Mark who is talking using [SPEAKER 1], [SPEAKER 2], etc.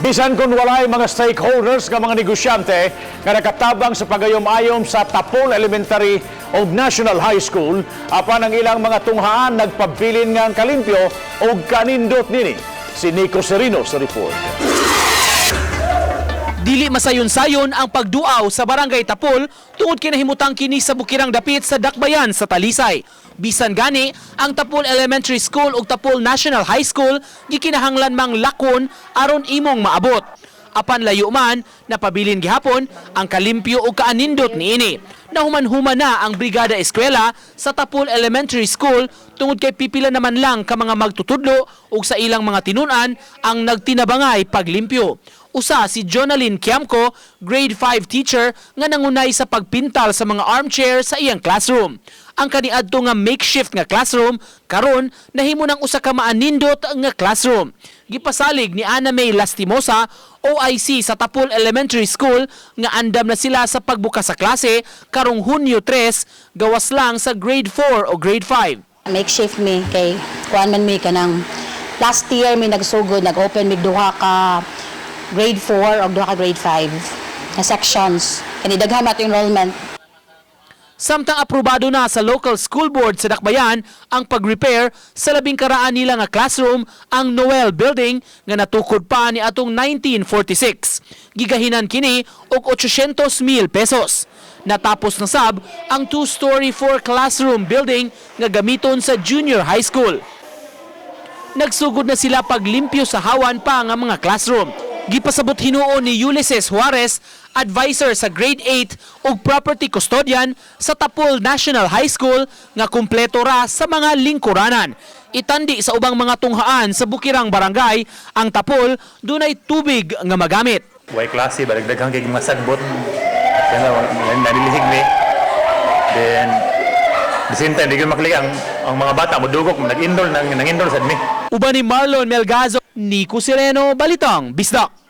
[SPEAKER 1] Bisan kung walay mga stakeholders nga mga negosyante nga nakatabang sa pagayom-ayom sa Tapol Elementary o National High School, apan ang ilang mga tunghaan nagpabilin nga ang kalimpyo o kanindot nini. Si Nico Serino sa report.
[SPEAKER 2] Dili masayon-sayon ang pagduaw sa Barangay Tapol tungod kinahimutang kini sa bukirang dapit sa Dakbayan sa Talisay. Bisan gani, ang Tapol Elementary School ug Tapol National High School gikinahanglan mang lakon aron imong maabot. Apan layo man, napabilin gihapon ang kalimpyo ug kaanindot niini. Nahuman-human na ang Brigada Eskwela sa Tapol Elementary School tungod kay pipila naman lang ka mga magtutudlo ug sa ilang mga tinun-an ang nagtinabangay paglimpyo. Usa si Jonalyn Kiamco, grade 5 teacher nga nangunay sa pagpintal sa mga armchair sa iyang classroom. Ang kaniadto nga makeshift nga classroom karon nahimo ng usa ka maanindot nga classroom. Gipasalig ni Ana May Lastimosa, OIC sa Tapol Elementary School, nga andam na sila sa pagbukas sa klase karong Hunyo 3, gawas lang sa grade 4 o grade 5.
[SPEAKER 3] Makeshift mi kay kuan man mi, kanang last year mi nagsugod, nag-open mig duha ka grade 4 og duha ka grade 5 na sections. Kani daghan man ato enrollment.
[SPEAKER 2] Samtang aprobado na sa local school board sa Dakbayan ang pag-repair sa 10 karaan nila nga classroom, ang Noel Building nga natukod pa ni atong 1946. Gigahinan kini og 800 mil pesos. Natapos na sab ang two-story four classroom building nga gamiton sa junior high school. Nagsugod na sila paglimpyo sa hawan pa nga mga classroom. Gipasabot hinuon ni Ulysses Juarez, advisor sa grade 8 ug property custodian sa Tapol National High School, nga kumpleto ra sa mga lingkuranan. Itandi sa ubang mga tunghaan sa Bukirang Barangay, ang Tapol dunay tubig nga magamit.
[SPEAKER 4] Way klase, balik daghan kay mga sagbot. Kaya nanilihig mi. Then the same time, di ko maklik ang mga bata mo dugok, nag-enroll nang nang-enroll sad mi.
[SPEAKER 2] Uban ni Marlon Melgazo, Nico Sereno, Balitang Bisdak.